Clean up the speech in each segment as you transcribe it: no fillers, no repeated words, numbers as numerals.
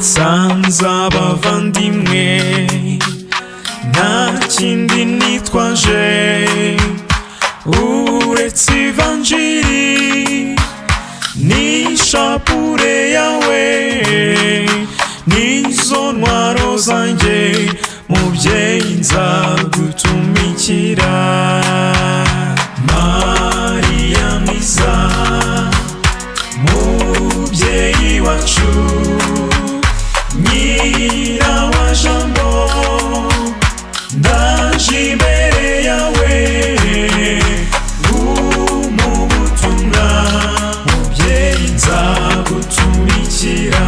Nsanze abavandimwe, nta kindi nitwaje uretse ivanjiri n'ishapure yawe, nizo ntwaro zanjye, mubyeyi, nzagutumikira. Mariya mwiza, mubyeyi wacu, nyina wa Jambo, ndaje imbere yawe mu butumwa, mubyeyi, nzagutumikira.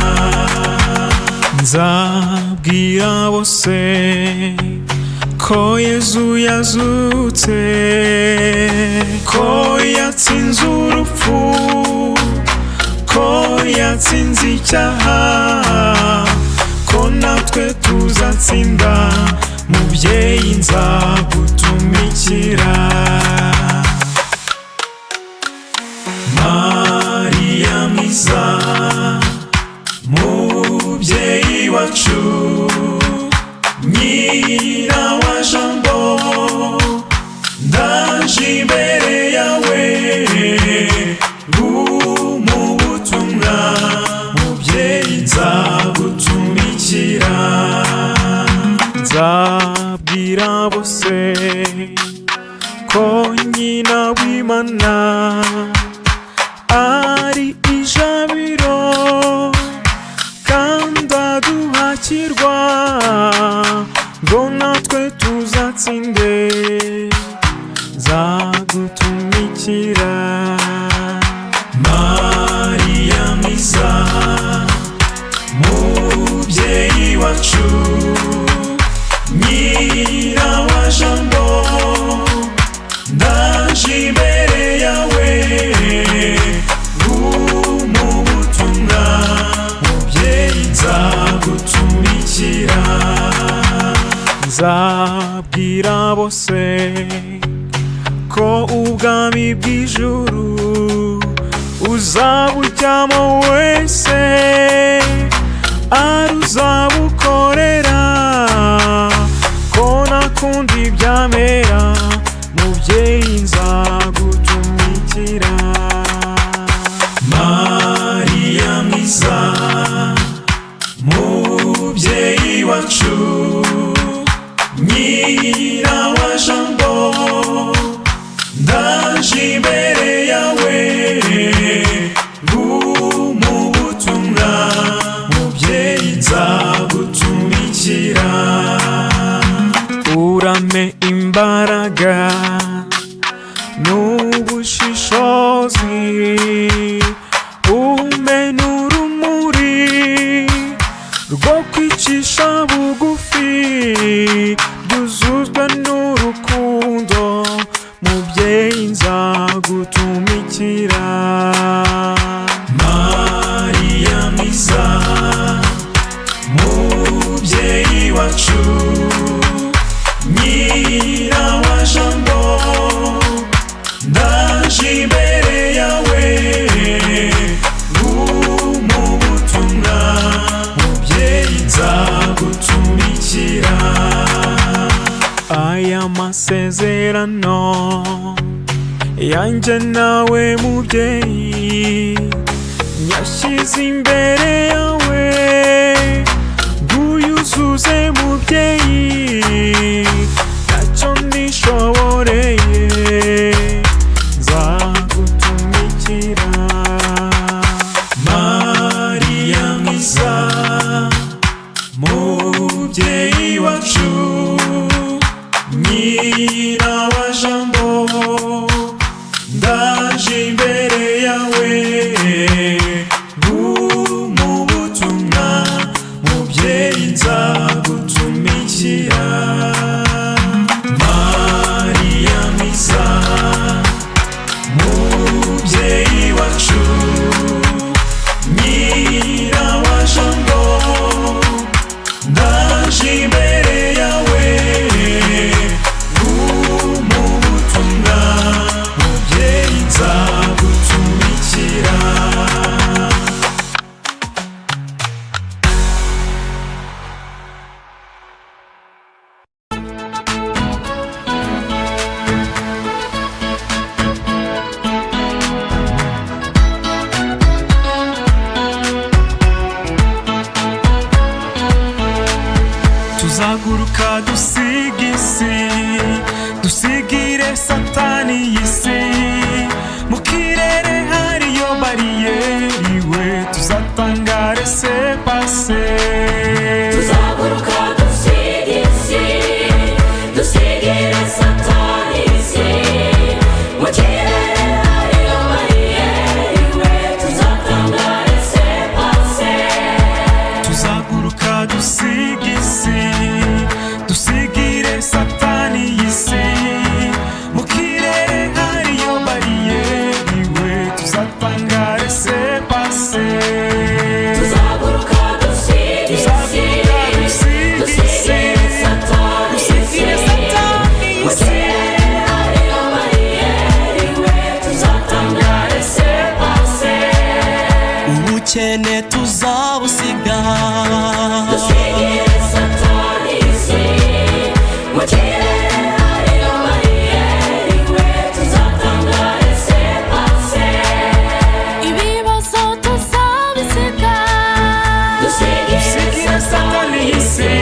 Nzabwira bose ko Yezu yazutse, ko yatsinze urupfu, ko yatsinze icyaha, ko natwe tuzatsinda, mubyeyi, nzagutumikira. Mariya mwiza, mubyeyi wacu, nyina wa Jambo, ndaje imbere yawe mu butumwa, mubyeyi, nzagutumikira. Nzabwira bose ko nyina w'Imana ari ijabiro kandi aduhakirwa ngo natwe tuzatsinde, nzagutumikira. Mariya mwiza, mubyeyi wacu, nyina wa Jambo, ndaje imbere yawe mu butumwa, mubyeyi, nzagutumikira. Nzabwira bose ko ubwami bw'ijuru uzabujyamo wese ari uzabukorera, ko nakundi byamera, mubyeyi, nzagutumikira. Mariya mwiza, mubyeyi wacu, nyina wa Jambo, ndaje imbere yawe mu butumwa, mubyeyi, nzagutumikira. Urampe imbaraga n'ubushishozi, umpe n'urumuri rwo kwicisha bugufi, byuzuzwa n'urukundo, mubyeyi, nzagutumikira. Mariya mwiza, mubyeyi wacu, nyina wa Jambo, ndaje imbere yawe mu butumwa, mubyeyi, nzagutumikira. Aya masezerano yanjye nawe, mubyeyi, nyashyize imbere yawe nguyuzuze, mubyeyi, ntacyo nishoboreye, nzagutumikira. Mariya mwiza, mubyeyi wacu, nyina wa Jambo, ndaje imbere yawe mu butumwa, mubyeyi, nzagutumikira. Mariya mwiza, mubyeyi wacu, nyina wa Jambo, ndaje imbere yawe mu butumwa, mubyeyi, nzagutumikira. Tuzaguruka dusiga isi, dusigire Satani y'isi. Mu kirere hariyo bariyeri we, tuzatanga laissez-passer. Tuzaguruka dusiga isi, dusigire Satani isi. Mu kirere hariyo bariyeri we, tuzatanga laissez-passer. Tuzaguruka dusiga isi, dusigire Satani y'isi. Mu kirere hariyo bariyeri we, tuzatanga laissez-passer. Tuzaguruka dusiga isi, Tuzaguruka dusiga isi, dusigire Satani isi. Dusigire Satani Mu isi. kirere hariyo bariyeri we, tuzatanga laissez-passer. Ubukene tuzabusiga, Dusigire Satani isi. Mu kirere hariyo bariyeri we, tuzatanga laissez-passer. Ibibazo tuzabisiga, Dusigire Dusigire Satani Satani isi. y'isi.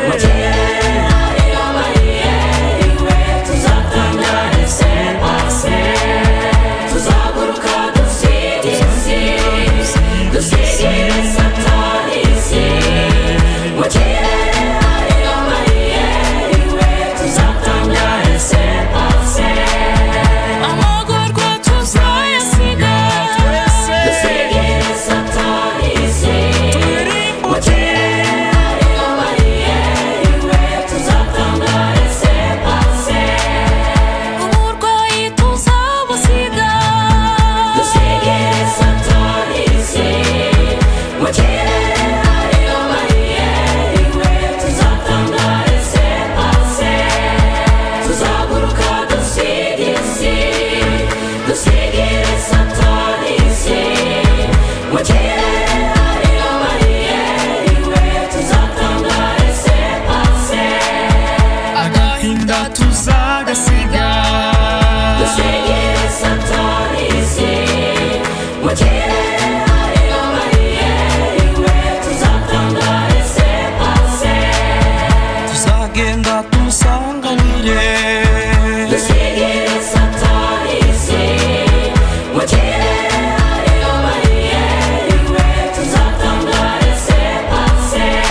Mu kirere hariyo bariyeri we, tuzatanga laissez-passer. Tuzaguruka dusiga isi, dusigire Satani isi. Mu kirere hariyo bariyeri we, tuzatanga laissez-passer. Amagorwa tuzayasiga, Twese Dusigire Satani isi. Mu turimbuke. kirere hariyo bariyeri we, tuzatanga laissez-passer. Uburwayi tuzabusiga, Dusigire Satani isi. Mu kirere hariyo bariyeri we, tuzatanga laissez-passer. Tuzaguruka dusiga isi, dusigire Satani isi. Mu kirere hariyo bariyeri we, tuzatanga laissez-passer. Agahinda tuzagasiga, Dusigire Satani isi. Mu kirere hariyo bariyeri we, tuzatanga laissez-passer. Tuzagenda tumusanganire, Dusigire Satani isi. Mu kirere hariyo bariyeri we, tuzatanga laissez-passer.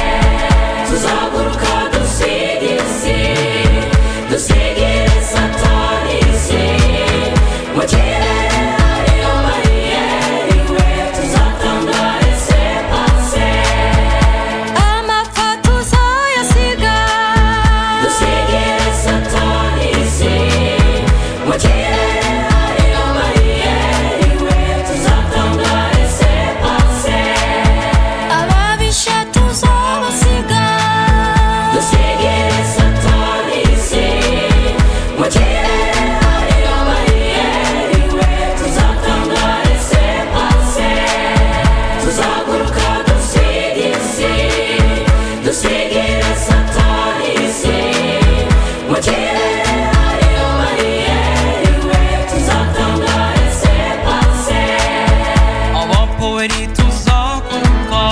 Tuzaguruka dusiga isi, dusigire Satani isi. Mu kirere hariyo bariyeri we, tuzatanga laissez-passer. Amapfa tuzayasiga, Dusigire Satani isi. Mu kirere hariyo bariyeri we, tuzatanga laissez-passer. Ababisha tuzabasiga, Dusigire Satani isi. Mu kirere hariyo bariyeri we, tuzatanga laissez-passer. Tuzaguruka dusiga isi, dusigire Satani isi. Mu kirere hariyo bariyeri we, tuzatanga laissez-passer. Abapoweri tuzaguruka,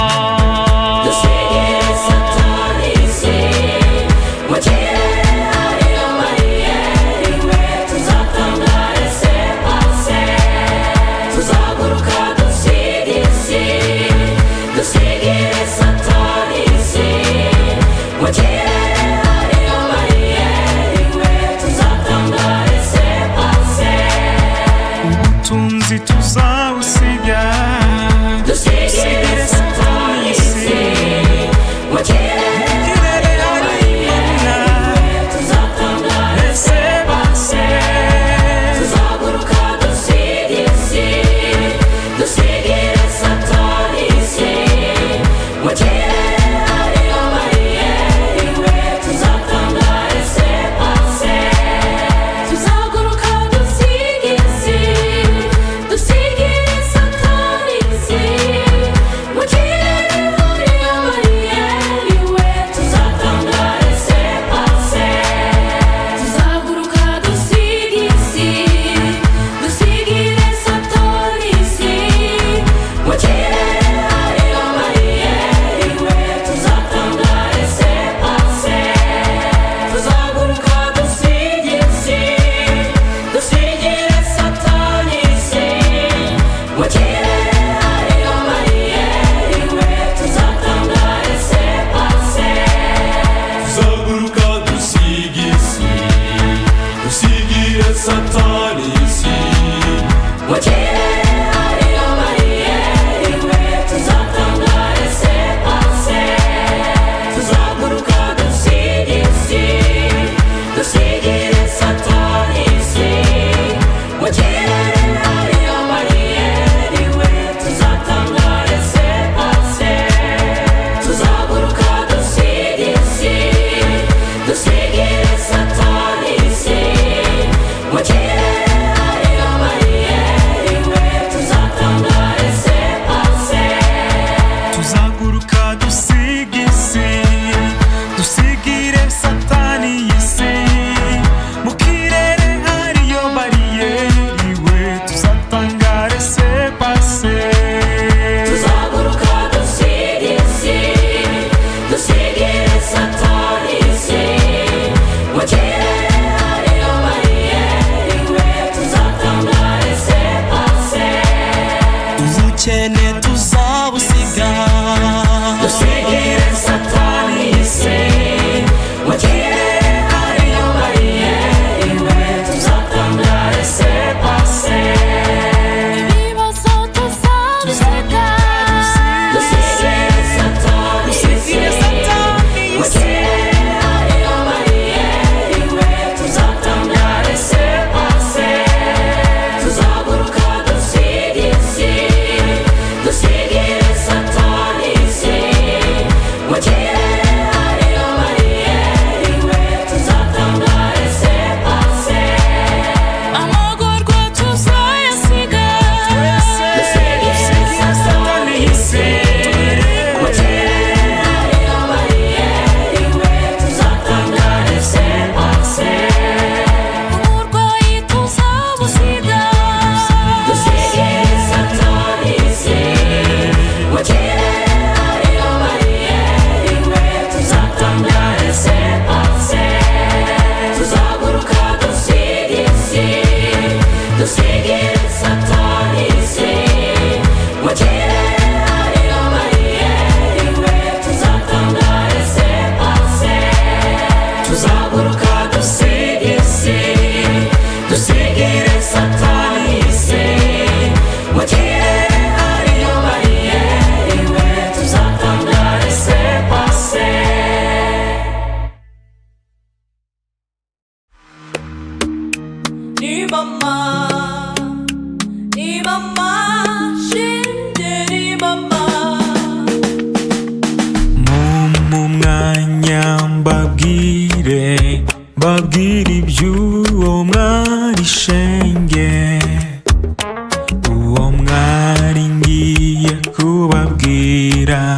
Dusigire Satani isi. Mu kirere hariyo bariyeri we, tuzatanga laissez-passer. Tuzaguruka dusiga isi, dusigire Satani isi. Mu kirere hariyo bariyeri we, tuzatanga laissez-passer. Ubutunzi tuzawusiga, Dusigire Satani isi. Mu kirere kirere hari Imana, tuzatanga laissez-passer. Tuzaguruka dusiga isi, dusigire Satani isi. Mu kirere hariyo bariyeri we, tuzatanga laissez-passer. Tuzaguruka dusiga isi, dusigire Satani isi. Mu kirere hariyo bariyeri we, Tuzaguruka dusiga isi, dusigire satani y'isi. Mu kirere hariyo bariyeri we, tuzatanga laissez-passer. Tuzaguruka dusiga isi, dusigire satani isi. Mu kirere hariyo bariyeri we, tuzatanga laissez-passer. Ubukene tuzabusiga, Dusigire satani isi. Mu kirere hariyo bariyeri we, tuzatanga laissez-passer. Ibibazo tuzabisiga, Dusigire satani isi. Mu kirere hariyo bariyeri we, tuzatanga laissez-passer. Tuzaguruka dusiga isi, dusigire satani isi. Mu kirere hariyo bariyeri we, tuzatanga laissez-passer. Amagorwa tuzayasiga, Dusigire satani isi. Mu kirere hariyo bariyeri we, tuzatanga laissez-passer. Uburwayi tuzabusiga, Dusigire satani isi. Mu kirere hariyo bariyeri we, tuzatanga laissez-passer. Tuzaguruka dusiga isi, dusigire satani isi. Mu kirere hariyo bariyeri we, tuzatanga laissez-passer. Tuzaguruka dusiga isi, dusigire satani isi. Mu kirere hariyo bariyeri we, tuzatanga laissez-passer. Ni mama, ni mama, shinde ni mama. Mu mwanya mbabwire, mbabwire iby'uwo mwari shenge. Uwo mwari ngiye kubabwira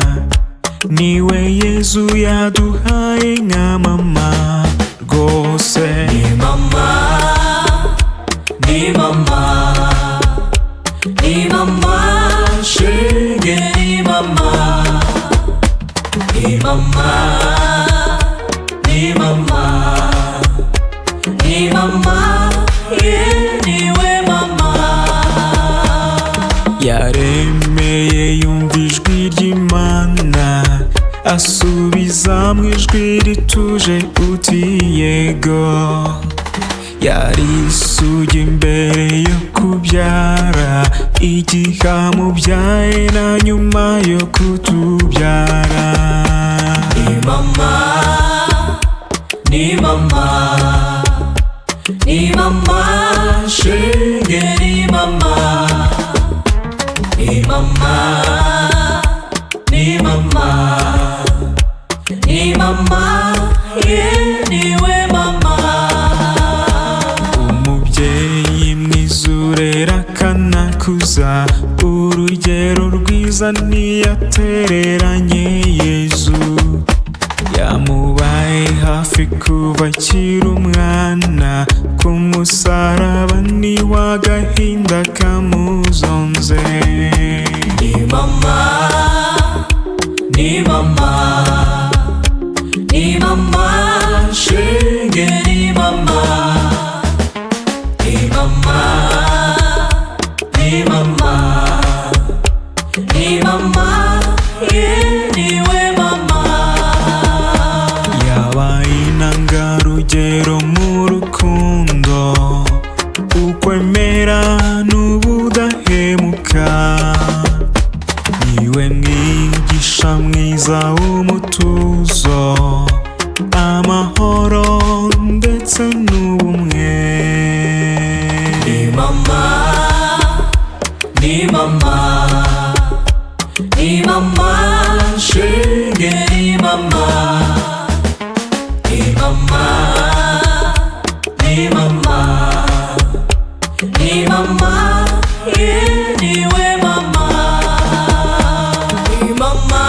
niwe Yezu yaduhaye nka mama rwose. Ni mama, ni mama, ni mama, shenge ni mama. Ni mama, ni mama, ni mama, ye niwe mama. Yaremeye yumva ijwi ry'Imana, asubiza mu ijwi rituje uti yego. Yari isugi imbere yo kubyara, igihe amubyaye na nyuma yo kutubyara. Ni mama, ni mama, ni mama, shenge ni mama. Ni mama, ni mama, ni mama, ye niwe mama. Umubyeyi mwiza urera akanakuza, urugero rwiza ntiyatereranye Yezu. Yamubaye hafi kuva akiri umwana, ku musaraba niwe agahinda kamuzonze. Ni mama, ni mama, ni mama, shenge ni mama. Ni mama, ni mama, ni mama, ye niwe mama. Yabaye intangarugero mu rukundo, ukwemera n'ubudahemuka. Niwe mwigisha mwiza w'umutuzo, amahoro ndetse n'ubumwe. Ni mama, ni mama, ni mama, shenge ni mama. Ni mama, ni mama, ni mama, ye niwe mama. Ni mama.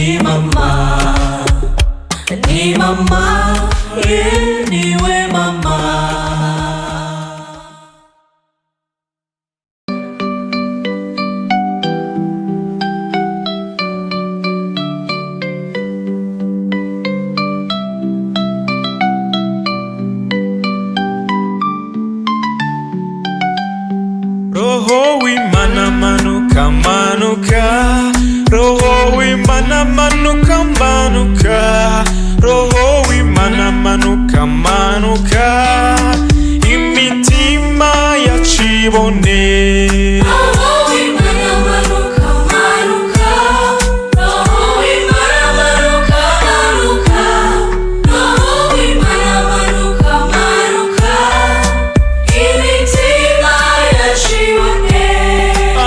Ni mama, ni mama, ye niwe mama. Roho w'Imana manuka manuka, Roho w'Imana manuka manuka, Roho w'Imana manuka manuka, imitima yacibone. Roho w'Imana manuka manuka, Roho w'Imana manuka manuka, Roho w'Imana manuka manuka, imitima yacibone.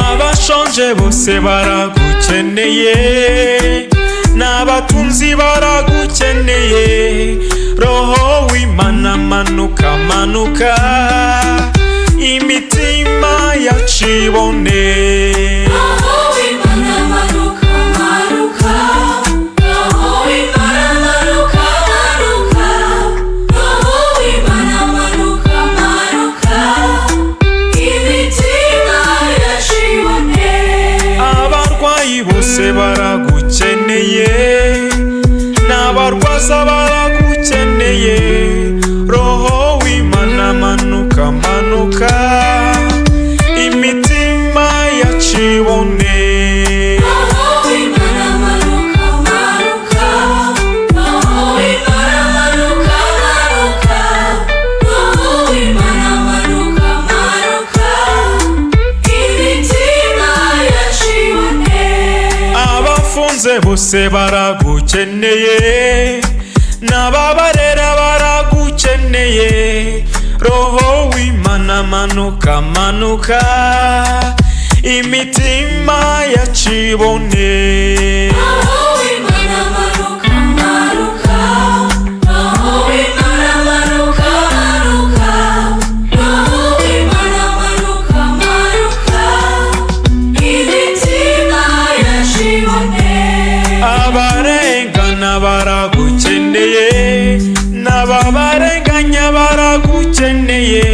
Abashonje bose baragukeneye, n'abatunzi baragukeneye, Roho w'Imana manuka manuka, imitima yacibone. Roho w'Imana manuka manuka, Roho w'Imana manuka manuka, Roho w'Imana manuka manuka, imitima yacibone. Abarwayi bose baragukeneye, n'abarwaza baragukeneye, Roho w'Imana manuka manuka, imitima yacibone. Roho w'Imana manuka manuka, Roho w'Imana manuka manuka, Roho w'Imana manuka manuka, imitima yacibone. Abafunze bose baragukeneye, n'ababarera baragukeneye, Roho w'Imana manuka manuka, imitima yacibone. Roho w'Imana manuka manuka, Roho w'Imana manuka manuka, Roho w'Imana manuka manuka, imitima yacibone. Abarengana baragukeneye, n'ababarenganya baragukeneye,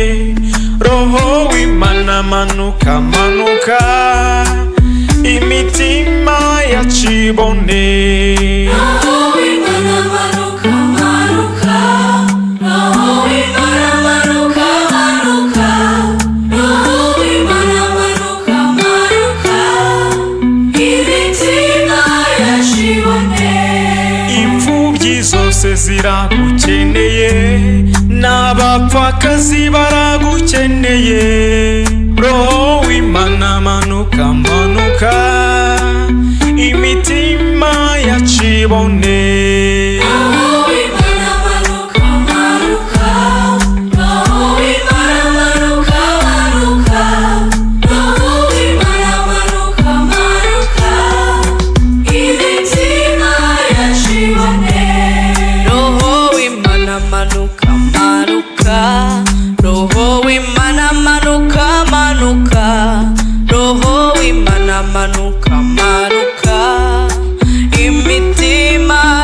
Roho w'Imana manuka manuka, imitima yacibone. Roho w'Imana manuka manuka, Roho w'Imana manuka manuka, Roho w'Imana manuka manuka, imitima yacibone. Imfubyi zose ziragukeneye, n'abapfakazi baragukeneye, Roho w'Imana manuka manuka, imitima yacibone. Roho w'Imana manuka manuka, Roho w'Imana manuka manuka, Roho w'Imana manuka manuka, imitima yacibone. Roho w'Imana manuka manuka, Roho w'Imana manuka manuka, Roho w'Imana manuka manuka, imitima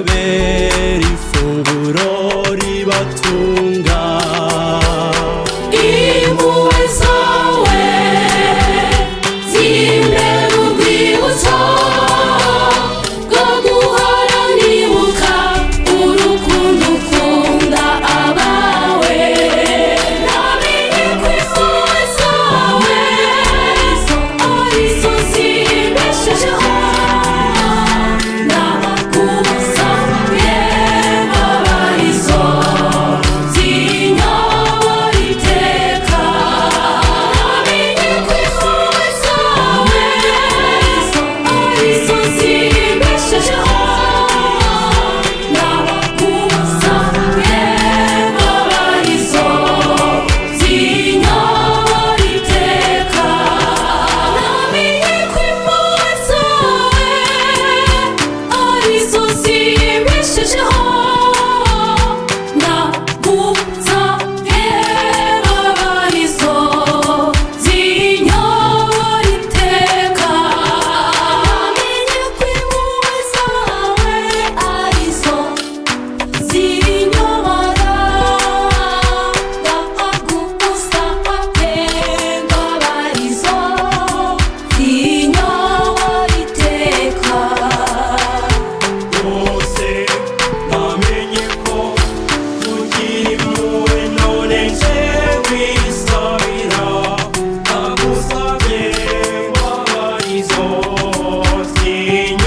Babera ifunguro ribatunga. Impuhwe zawe zimbera urwibutso rwo guhora nibuka urukundo ukunda abawe. Namenye ko impuhwe zawe arizo zimbeshejeho. Ndagusabye imbabazi zinyobora iteka. Namenye ko impuhwe zawe arizo zimbeshejeho. Ndagusabye imbabazi zinyobora iteka. Namenye ko impuhwe zawe arizo zimbeshejeho. Ndagusabye imbabazi zinyobora iteka. Namenye ko impuhwe zawe arizo zinyobora. Ndagusabye imbabazi zinyobora iteka. Bose namenye ko ugira impuhwe, none nje kwisabira. Ndagusabye imbabazi zinyobora.